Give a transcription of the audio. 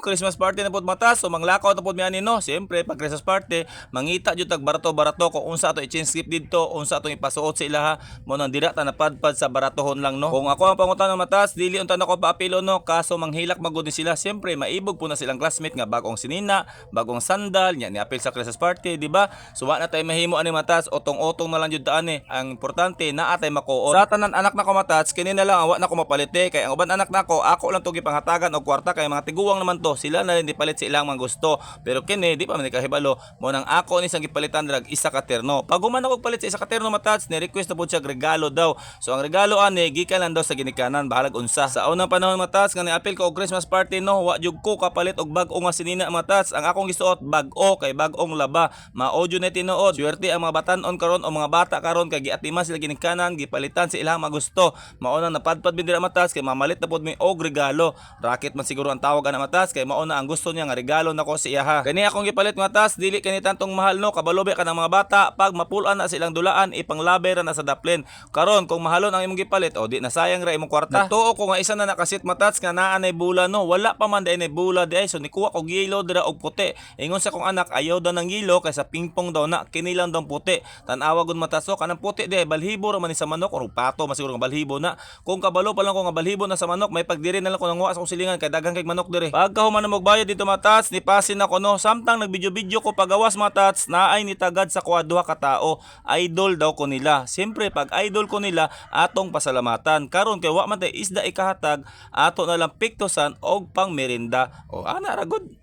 Christmas party na pud, matas. So manglakaw na pud mi ani, no. Siyempre pag Christmas party, mangita jud tag barato-barato kung unsa ato i-change gift didto, unsa atong ipasuot sa ilaha. Mao nang dira ta napadpad sa baratohon lang, no. Kung ako ang pangutana, matas, dili unta nako paapilo, no, kaso manghilak magud ni sila. Siyempre maibog po na silang classmate nga bagong sinina, bagong sandal, nya niapil sa Christmas party, di ba? So wa na tay mahimo ani, matas, otong-otong na lang jud ta ani. Ang importante naa tay makuot. Sa tanan anak nako, matats, kini na lang ang wa na ko mapalite kay ang uban anak nako, ako lang to gipanghatagan og kwarta kay mga tiguang naman to, sila na rin palit sa ilang mga gusto. Pero kini di pa man ni kahibalo, mao nang ako ni sang gipalitan drag isa ka terno. Pag human ako palit sa isa ka terno, matats, ni request na pud siya regalo daw. So ang regalo ani gikan lang daw sa ginikanan, bahalag unsa. Sa unang panahon, matats, nga niapil ko og Christmas party, no, wa jud ko kapalit og bag-o nga sinina, matats. Ang akong gisuot bag-o kay bag-ong laba. Mao jud na tinuod. Swerte ang mga batan-on karon o mga bata karon kay giatiman sila ginikanan, gipalitan sa ilang mga gusto. Mao nang napadpad mi dira, matas, kay mamalit na pud mi og regalo. Racket man siguro ang tawag ana, matas, kay mao na ang gusto niya nga regalo nako sa iyaha. Kani akong gipalit, matas, dili kani tantong mahal, no, kabalo ba kanang mga bata pag mapulan na silang dulaan, ipanglaber na sa daplin. Karon kung mahalon ang imong gipalit, o di nasayang ra imong kwarta. Nagtuo ko nga isa na nakasit, matats, nga naa nay bula, no. Wala pa man diay nay bula diay, so nikuha ko yelo dira og puti. Ingon sa akong anak, ayaw daw ng yelo kay sa pingpong daw na, kini lang daw puti. Tan-awa gud, matas, o kanang puti diay balhibo ra man ni sa manok or pato man siguro nga balhibo na. Kung kabalo pa lang ko nga balhibo na sa manok, may pagdiri na lang ko nanguha sa akong silingan kay daghan kay manok diri. Pagkahuman na magbayad dito, matats, ni pasin ako, no. Samtang nagbidyo-video ko pagawas, matats, naay nitagad sa kuha duha ka tao. Idol daw ko nila. Siyempre pag idol ko nila, atong pasalamatan. Karon kay wa man tay isda ikahatag, ato na lang piktosan og pang merinda. O ana ra gud.